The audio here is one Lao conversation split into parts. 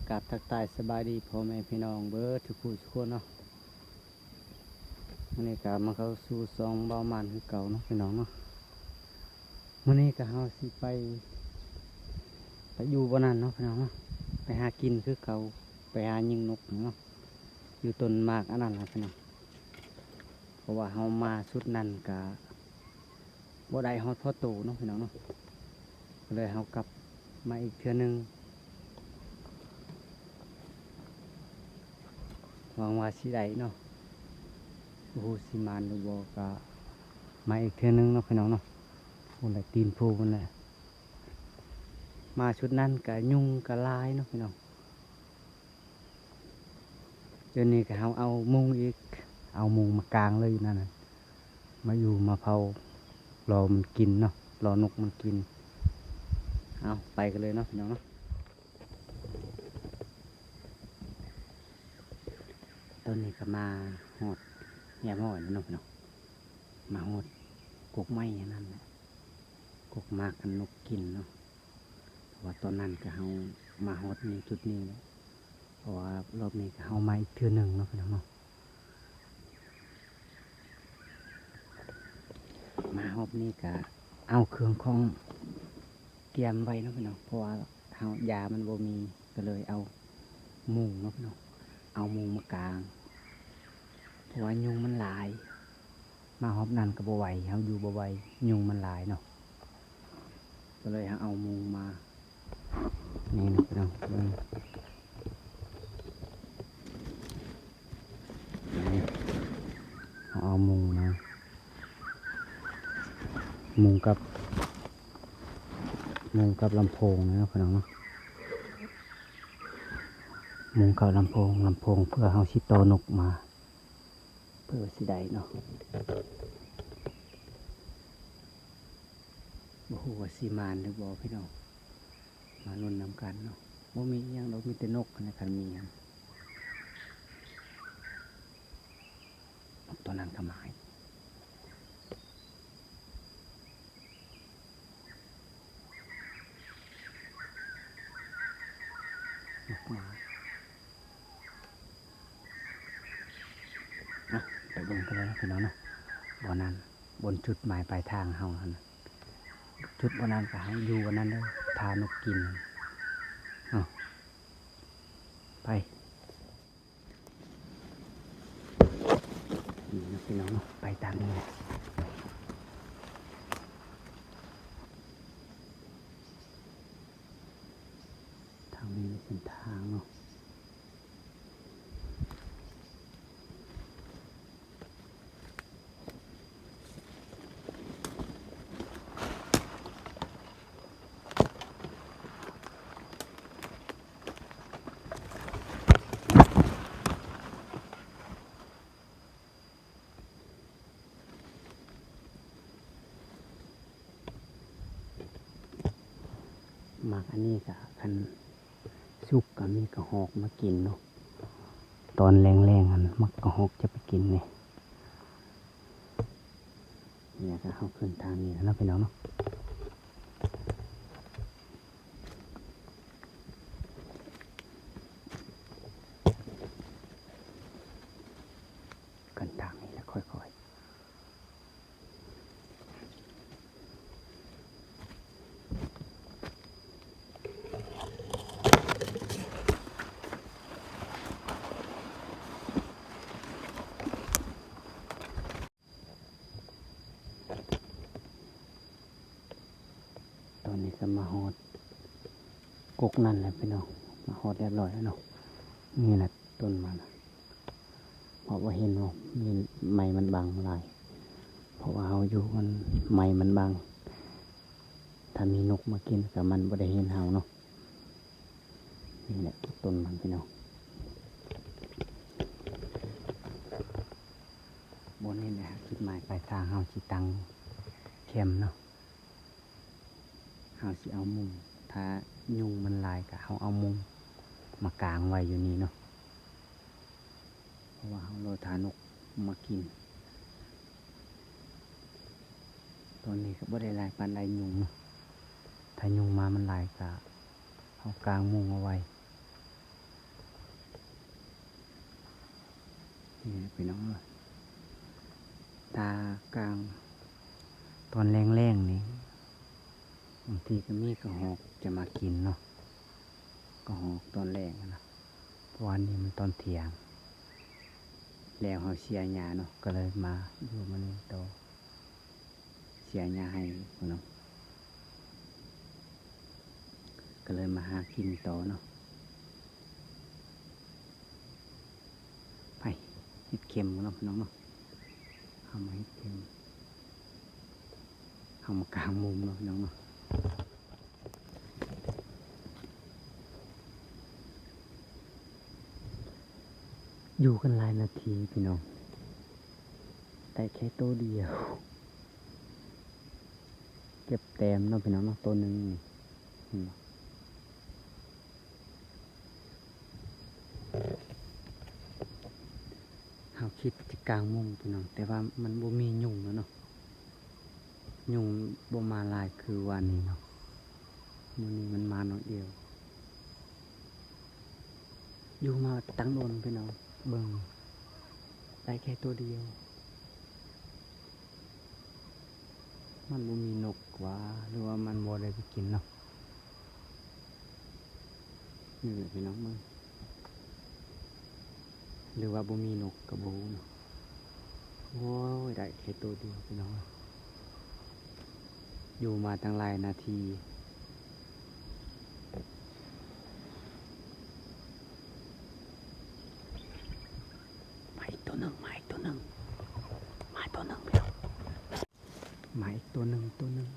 ກາບທັກທາຍສະບາຍດີພໍ່ແມ່ພີ່ນ້ອງເບິດທຸກຜູ້ທຸກຄົນເນາະ. ມື້ນີ້ກະມາເຂົ້າສູ່ຊ່ອງເບົາໝານຄືເກົ່າເນາະພີ່ນ້ອງເນາະ. ມື້ນີ້ກະເຮົາຊິໄປ ໄປຢູ່ບ່ອນນັ້ນເນາະພີ່ນ້ອງເນາະ, ໄປຫາກິນຄືເກົ່າ, ໄປຫາຍິງນົກເນາະ ຢູ່ຕົ້ນໝາກອັນນັ້ນລະພີ່ນ້ອງ. ເພາະວ່າເຮົາມາຊຸດນັ້ນກະ ບໍ່ໄດ້ຮອດພໍໂຕເນາະພີ່ນ້ອງເນາະ, ກໍເລີຍເຮົາກັບມາອີກເທື່ອໜຶ່ງ. ຫວັງວ່າຊິໄດ້ເນາະ, ບໍ່ຮູ້ຊິໝານຫຼືບໍ່, ກະມາອີກເທື່ອໜຶ່ງເນາະພີ່ນ້ອງເນາະ. ພຸ້ນແຫຼະ ຕີນພູພຸ້ນແຫຼະ. ມາຊຸດນັ້ນກະຍຸງກະຫຼາຍເນາະພີ່ນ້ອງ. ດຽວນີ້ກໍເຮົາເອົາມຸງອີກ, ເອົາມຸງມາກາງເລີຍຢູ່ນັ້ນນະ, ມາຢູ່ມາເຝົ້າ ລໍມັນກິນເນາະ, ລໍນົກມັນກິນ. ເອົາ ໄປກັນເລີຍເນາະພີ່ນ້ອງເນາະ. ຕອນນີ້ກໍມາຮອດຮຽບຮ້ອຍແລ້ວເນາະພີ່ນ້ອງ, ມາຮອດກົກໄມ້ອັນນັ້ນແຫຼະ, ກົກໝາກອັນນົກກິນເນາະ. ເພາະວ່າຕອນນັ້ນກໍເຮົາມາຮອດນີ້ ຈຸດນີ້ແຫຼະ, ເພາະວ່າລອບນີ້ກໍເຮົາມາອີກເທື່ອໜຶ່ງເນາະພີ່ນ້ອງເນາະ. ມາຮອບນີ້ກໍເອົາເຄື່ອງຂອງຕຽມໄວ້ເນາະພີ່ນ້ອງ, ເພາະວ່າເຮົາ ຢາມັນບໍ່ມີ, ກໍເລີຍເອົາມຸງເນາະພີ່ນ້ອງ, ເອົາມຸງມາກາງ ເພາະວ່າຍຸງມັນຫຼາຍ. ມາຮອບນັ້ນກໍບໍ່ໄຫວ, ເຮົາຢູ່ບໍ່ໄຫວ, ຍຸງມັນຫຼາຍເນາະ. ກໍເລີຍເຮົາເອົາມຸງມາ ນີ້ເນາະພີ່ນ້ອງ, ເບິ່ງ ນີ້ ເຮົາເອົາມຸງມາ, ມຸງກັບ ມຸງກັບລຳໂພງເນາະພີ່ນ້ອງເນາະ, ມຸງກັບລຳໂພງ, ລຳໂພງເພື່ອເຮົາຊິຕໍ່ນົກມາ. ເພື່ອຊິໄດ້ເນາະ, ບໍ່ຮູ້ວ່າຊິໝານຫຼືບໍ່ພີ່ນ້ອງ, ມາລຸ້ນນຳກັນເນາະ. ບໍ່ມີອີ່ຫຍັງດອກ, ມີແຕ່ນົກຫັ້ນແຫຼະ, ຄັນມີຫັ້ນ ຕົວນັ້ນກໍໝາຍ ນົກໝາຍ. ເນາະ ໄປເບິ່ງກັນເລີຍເນາະພີ່ນ້ອງເນາະ, ບ່ອນນັ້ນ ບ່ອນຈຸດໝາຍປາຍທາງເຮົາຫັ້ນນະ, ຈຸດບ່ອນນັ້ນກໍໃຫ້ຢູ່ບ່ອນນັ້ນເດີ, ຖ້ານົກກິນເນາະ. ໄປ ນີ້ເນາະພີ່ນ້ອງເນາະ, ໄປຕາມນີ້ແຫຼະ. ທາງນີ້ເປັນເສັ້ນທາງເນາະ. ໝາກອັນນີ້ກະຄັນສຸກກະມີກະຮອກມາກິນເນາະ, ຕອນແລງໆຫັ້ນມັກກະຮອກຈະໄປກິນເດ້. ນີ້ກະເຮົາຂຶ້ນທາງນີ້ແລ້ວເນາະພີ່ນ້ອງເນາະ. ຂຶ້ນທາງນີ້ແຫຼະ ຄ່ອຍໆ. ຕອນນີ້ກໍມາຮອດກົກນັ້ນແລ້ວພີ່ນ້ອງ, ມາຮອດຮຽບຮ້ອຍແລ້ວເນາະ. ນີ້ແຫຼະຕົ້ນມັນ, ເພາະວ່າເຫັນບໍ່ ມີໄມ້ມັນບັງຫຼາຍ, ເພາະວ່າເຮົາຢູ່ມັນ ໄມ້ມັນບັງ, ຖ້າມີນົກມາກິນກໍມັນບໍ່ໄດ້ເຫັນເຮົາເນາະ. ນີ້ແຫຼະຕົ້ນມັນພີ່ນ້ອງ. ບ່ອນນີ້ແຫຼະຈຸດໝາຍປາຍທາງເຮົາຊິຕັ້ງແຄມເນາະ. ເຮົາຊິເອົາມຸງ, ຖ້າຍຸງມັນຫຼາຍກະເຮົາເອົາມຸງມາກາງໄວ້ຢູ່ນີ້ເນາະ, ເພາະວ່າເຮົາລໍຖ້ານົກມາກິນ. ຕອນນີ້ກໍບໍ່ໄດ້ຫຼາຍປານໃດຍຸງເນາະ, ຖ້າຍຸງມາມັນຫຼາຍກະ ເອົາກາງມຸງເອົາໄວ້ ນີ້ແຫຼະພີ່ນ້ອງເອີຍ. ຖ້າກາງຕອນແລງໆນີ້ ບາງທີກໍມີກະຮອກຈະມາກິນເນາະ, ກະຮອກຕອນແລງຫັ້ນນະ. ເພາະວ່ານີ້ມັນຕອນທ່ຽງ ແລ້ວເຮົາເສຍຫຍ້າເນາະ ກໍເລີຍມາຢູ່ມື້ນີ້ຕໍ່. ເສຍຫຍ້າໃຫ້ພຸ້ນເນາະ ກໍເລີຍມາຫາກິນຕໍ່ເນາະ. ໄປເຮັດເຂັມເນາະພີ່ນ້ອງເນາະ, ເຮົາມາເຮັດເຂັມ ເຮົາມາກາງມຸງເນາະພີ່ນ້ອງເນາະ. ຢູ່ກັນຫຼາຍນາທີພີ່ນ້ອງ ໄດ້ແຄ່ໂຕດຽວ. ເກັບແຕ້ມເນາະພີ່ນ້ອງເນາະ ໂຕໜຶ່ງນີ້ ເຫັນບໍ່? ເຮົາຄິດຈະກາງມຸງພີ່ນ້ອງ ແຕ່ວ່າມັນບໍ່ມີຍຸງແລ້ວເນາະ, ຍຸງບໍ່ມາຫຼາຍຄືວານນີ້ເນາະ. ມື້ນີ້ມັນມາໜ້ອຍດຽວ. ຢູ່ມາຕັ້ງດົນພີ່ນ້ອງ ເບິ່ງໄດ້ແຄ່ໂຕດຽວ. ມັນບໍ່ມີນົກຫວາ ຫຼືວ່າມັນບໍ່ໄດ້ໄປກິນເນາະ? ນີ້ແຫຼະພີ່ນ້ອງເອີຍ ຫຼືວ່າບໍ່ມີນົກກໍບໍ່ຮູ້ເນາະ. ໂອ້ຍ ໄດ້ແຄ່ໂຕດຽວພີ່ນ້ອງ ຢູ່ມາຕັ້ງຫຼາຍນາທີ. ມາອີກໂຕໜຶ່ງ ມາອີກໂຕໜຶ່ງ ມາອີກໂຕໜຶ່ງພີ່ນ້ອງ ມາອີກໂຕໜຶ່ງ ໂຕໜຶ່ງ.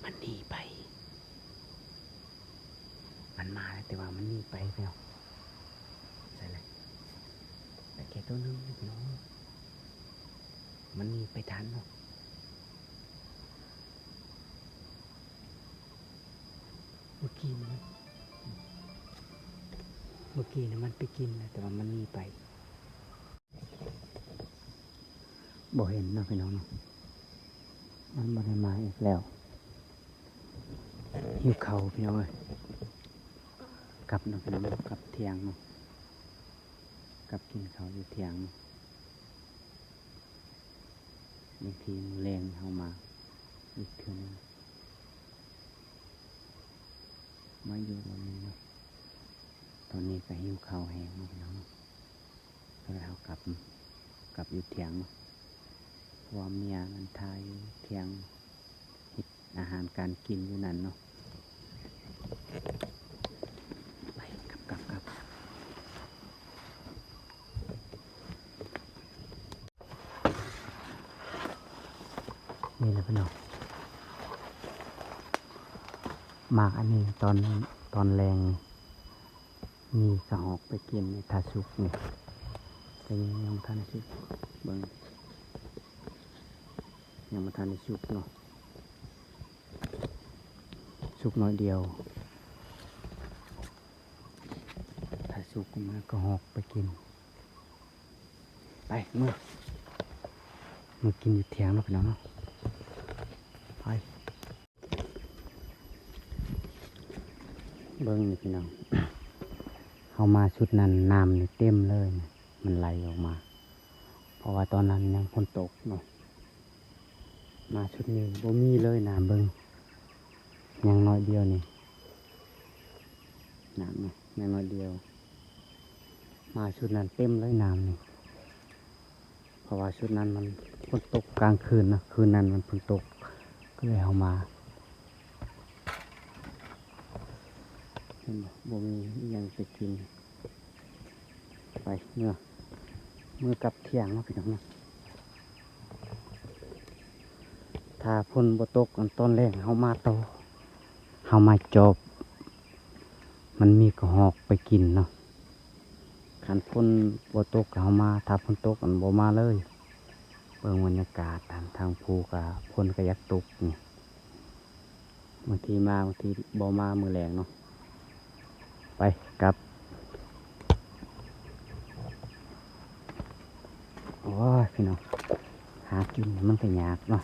ມັນໜີໄປ ມັນມາແລ້ວ ແຕ່ວ່າມັນໜີໄປແລ້ວ. ໃສ່ລະ ໄປແຄ່ໂຕໜຶ່ງພີ່ນ້ອງ ມັນໜີໄປທັນເນາະ. ເມື່ອກີ້ນີ້ ເມື່ອກີ້ນີ້ມັນໄປກິນແລ້ວ ແຕ່ວ່າມັນໜີໄປ. ບໍ່ເຫັນເນາະພີ່ນ້ອງເນາະ ມັນບໍ່ໄດ້ມາອີກແລ້ວ. ຫິວເຂົ້າພີ່ນ້ອງເອີຍ ກັບເນາະພີ່ນ້ອງເນາະ ກັບທ່ຽງເນາະ ກັບກິນເຂົ້າຢູ່ທ່ຽງເນາະ. ບາງທີມື້ແລງເຮົາມາອີກເທື່ອໜຶ່ງ ມາຢູ່ບ່ອນນີ້ເນາະ. ຕອນນີ້ກໍຫິວເຂົ້າແຮງເນາະພີ່ນ້ອງເນາະ ກໍເລີຍເຮົາກັບ ກັບຢູ່ທ່ຽງເນາະ ເພາະວ່າເມຍມັນຖ້າຢູ່ທ່ຽງ ເຮັດອາຫານການກິນຢູ່ນັ້ນເນາະ. ໄປ ກັບ ກັບ ກັບ. ນີ້ແຫຼະພີ່ນ້ອງ ໝາກອັນນີ້ຕອນ ຕອນແລງນີ້ ມີກະຮອກໄປກິນນີ້ ຖ້າສຸກນີ້ ແຕ່ຍັງ ຍັງບໍ່ທັນສຸກ. ເບິ່ງ ຍັງບໍ່ທັນໄດ້ສຸກເນາະ ສຸກໜ້ອຍດຽວ ຖ້າສຸກມາກໍຫອກໄປກິນ. ໄປ ເມືອ ເມືອກິນຢູ່ຖຽງເນາະ ພີ່ນ້ອງເນາະ ໄປ. ເບິ່ງນີ້ພີ່ນ້ອງ ເຮົາມາຊຸດນັ້ນນ້ຳນີ້ເຕັມເລີຍ ມັນໄຫຼອອກມາ ເພາະວ່າຕອນນັ້ນຍັງຝົນຕົກເນາະ ມາຊຸດນີ້ບໍ່ມີເລີຍນ້ຳ ເບິ່ງ ຍັງໜ້ອຍດຽວນີ້ ນ້ຳນີ້ຍັງໜ້ອຍດຽວ ມາຊຸດນັ້ນເຕັມເລີຍນ້ຳນີ້. ເພາະວ່າຊຸດນັ້ນມັນຝົນຕົກກາງຄືນນະ ຄືນນັ້ນມັນຝົນຕົກ ກໍເລີຍເຮົາມາ ເຫັນບໍ່ ບໍ່ມີອີ່ຫຍັງໄປກິນ ໄປ ເມືອ ເມືອກັບຖຽງເນາະ ພີ່ນ້ອງເນາະ ຖ້າຝົນບໍ່ຕົກອັນຕອນແລງເຮົາມາຕໍ່ ເຮົາມາຈອບ ມັນມີກະຮອກໄປກິນເນາະ. ຄັນຝົນບໍ່ຕົກເຮົາມາ ຖ້າຝົນຕົກມັນບໍ່ມາເລີຍ. ເບິ່ງບັນຍາກາດທາງ ທາງພູກະຝົນກະຢາກຕົກນີ້ ບາງທີມາ ບາງທີບໍ່ມາມື້ແລງເນາະ. ໄປ ກັບ. ໂອ້ຍ ພີ່ນ້ອງ ຫາກິນມັນກະຍາກເນາະ.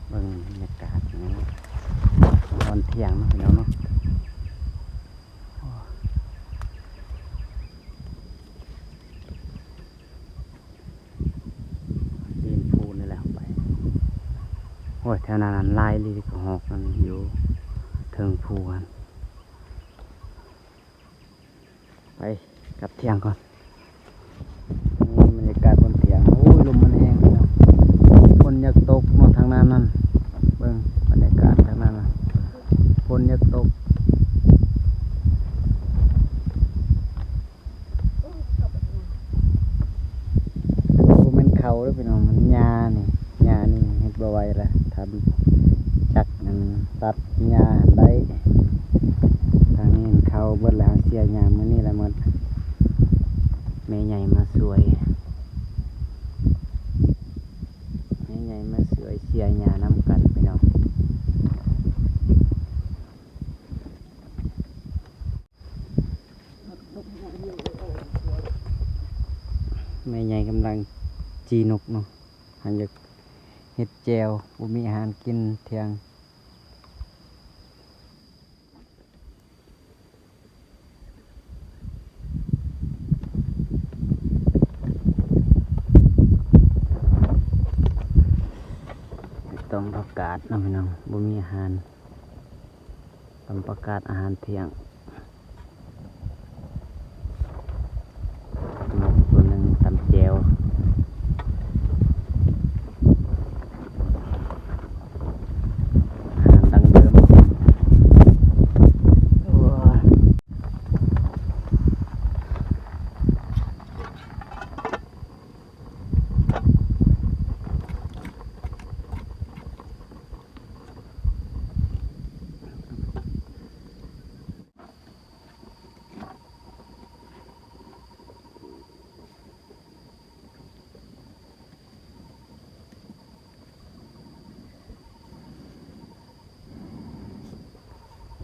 ເບິ່ງບັນຍາກາດເນາະ ຕອນທ່ຽງເນາະ ພີ່ນ້ອງເນາະ. ໂອ້ຍ ຕີນພູນີ້ແຫຼະໄປ. ໂອ້ຍ ແຖວນັ້ນຫຼາຍອີ່ຫຼີ ກະຮອກມັນຢູ່ເທິງພູຫັ້ນ. ໄປກັບຖຽງກ່ອນ. ນີ້ບັນຍາກາດບົນຖຽງ. ໂອ້ຍ ລົມມັນແຮງເນາະ. ຝົນຢາກຕົກເນາະ ທາງນັ້ນນັ້ນ. ເບິ່ງບັນຍາກາດທາງນັ້ນນະ ຝົນຢາກຕົກ. ບໍ່ແມ່ນເຂົ້າເດີ້ພີ່ນ້ອງ ມັນຫຍ້ານີ້. ຫຍ້ານີ້ເຮັດບໍ່ໄຫວລະ ທຳຈັກອັນຕັດຫຍ້າຫັ້ນໄດ້. ທາງນີ້ເຂົ້າເບິດລະ ເສຍຫຍ້າມື້ນີ້ລະໝົດ. ແມ່ໃຫຍ່ມາຊ່ວຍ ແມ່ໃຫຍ່ມາຊ່ວຍເສຍຫຍ້ານຳກັນພີ່ນ້ອງ. ແມ່ໃຫຍ່ກຳລັງຈີນົກເນາະ ຫາຢາກເຮັດແຈ່ວ ບໍ່ມີອາຫານກິນທ່ຽງ. ຕ້ອງປະກາດເນາະພີ່ນ້ອງ ບໍ່ມີອາຫານ. ຕຳປະກາດອາຫານທ່ຽງ ໝົກຕົວໜຶ່ງ ຕຳແຈ່ວ ອາຫານດັ້ງເດີມ. ໂອ້ຍ.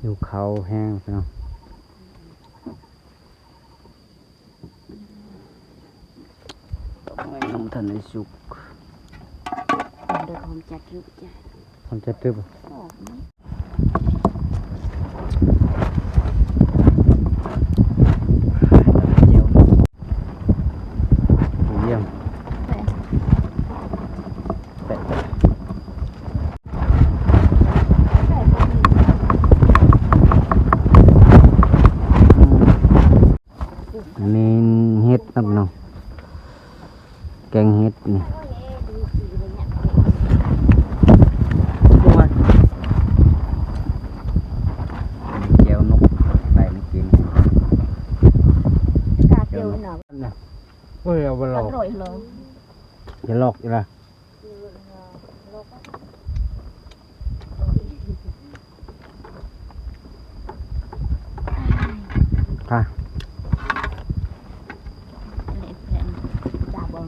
ຫິວເຂົ້າແຮງເນາະ. ດອກໄມ້ຍັງບໍ່ທັນໄດ້ສຸກ. ເດີ ຫອມຈັດຢູ່ຈ້ະ ຫອມຈັດຕື່ມ. ຢ້ຽມ. ແປະ. ອັນນີ້ເຫັດເນາະພີ່ນ້ອງ ແກງເຫັດນີ້. ແຈ່ວນົກໄດ້ມາກິນ. ກາດຽວເນາະ. ໂອ້ຍ ເອົາໄປຫຼອກ ອະລ່ອຍເລີຍ. ຢ່າຫຼອກອີກລະ. ຄ່ະ. ເລະແພງ ຈາບອງ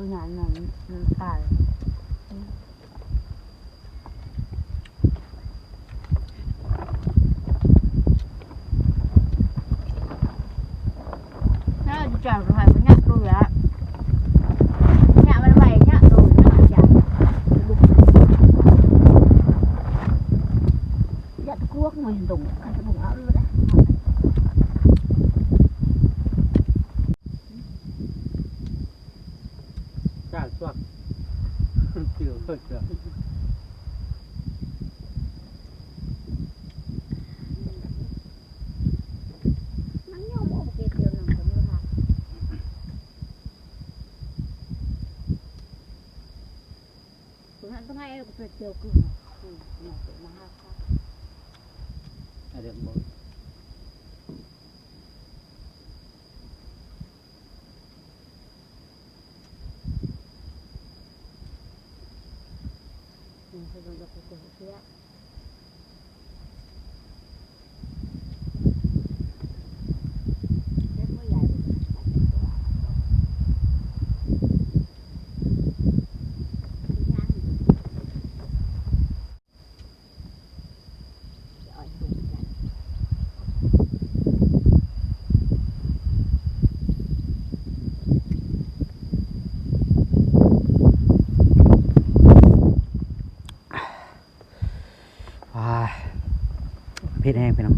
ອີຫຍັງນັ້ນ ມັນຕາຍ. ເອີ ຈະໃຫ້ມັນຍາກດູລະ ຍາກໄວໆ ຍາກດູນະ ຢາກກວກມັນດົງ ຄັນບໍ່ເອົາເລີຍ.ອ້າຍ ເຜັດແຮງພີ່ນ້ອງ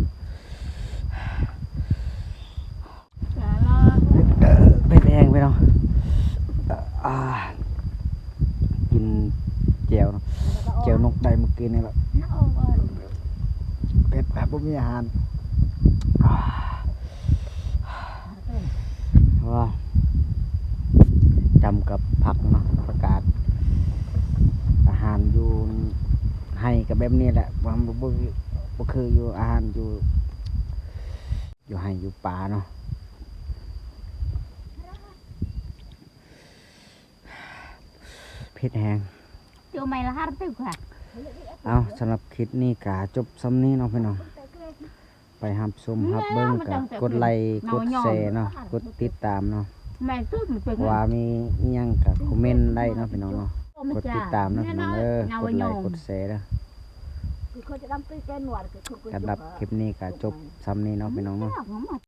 ເຜັດແຮງພີ່ນ້ອງ. ອ່າ ກິນແຈ່ວເນາະ ແຈ່ວນົກໄດ້ມື້ກີ້ນີ້ແຫຼະ ເຜັດແບບບໍ່ມີອາຫານ. ວ້າ ຈ້ຳກັບຜັກເນາະ ຜັກກາດ. ອາຫານຢູ່ໄຮ່ກໍແບບນີ້ແຫຼະ ບໍ່ ບໍ່ ບໍ່ຄືຢູ່ອາຫານຢູ່ ຢູ່ໄຮ່ຢູ່ປ່າເນາະ. ເຜັດແຮງ. ເອົ້າ ສຳລັບຄລິບນີ້ກະຈົບສ່ຳນີ້ເນາະພີ່ນ້ອງ. ໄປຮັບຊົມຮັບເບິ່ງກະກົດໄລກົດແຊເນາະ ກົດຕິດຕາມເນາະ ວ່າມີອີ່ຫຍັງກະຄອມເມັນໄດ້ເນາະພີ່ນ້ອງເນາະ. ກົດຕິດຕາມເນາະພີ່ນ້ອງເອີ ກົດໄລກົດແຊເດີ. ສຳລັບຄລິບນີ້ກະຈົບສ່ຳນີ້ເນາະພີ່ນ້ອງເນາະ.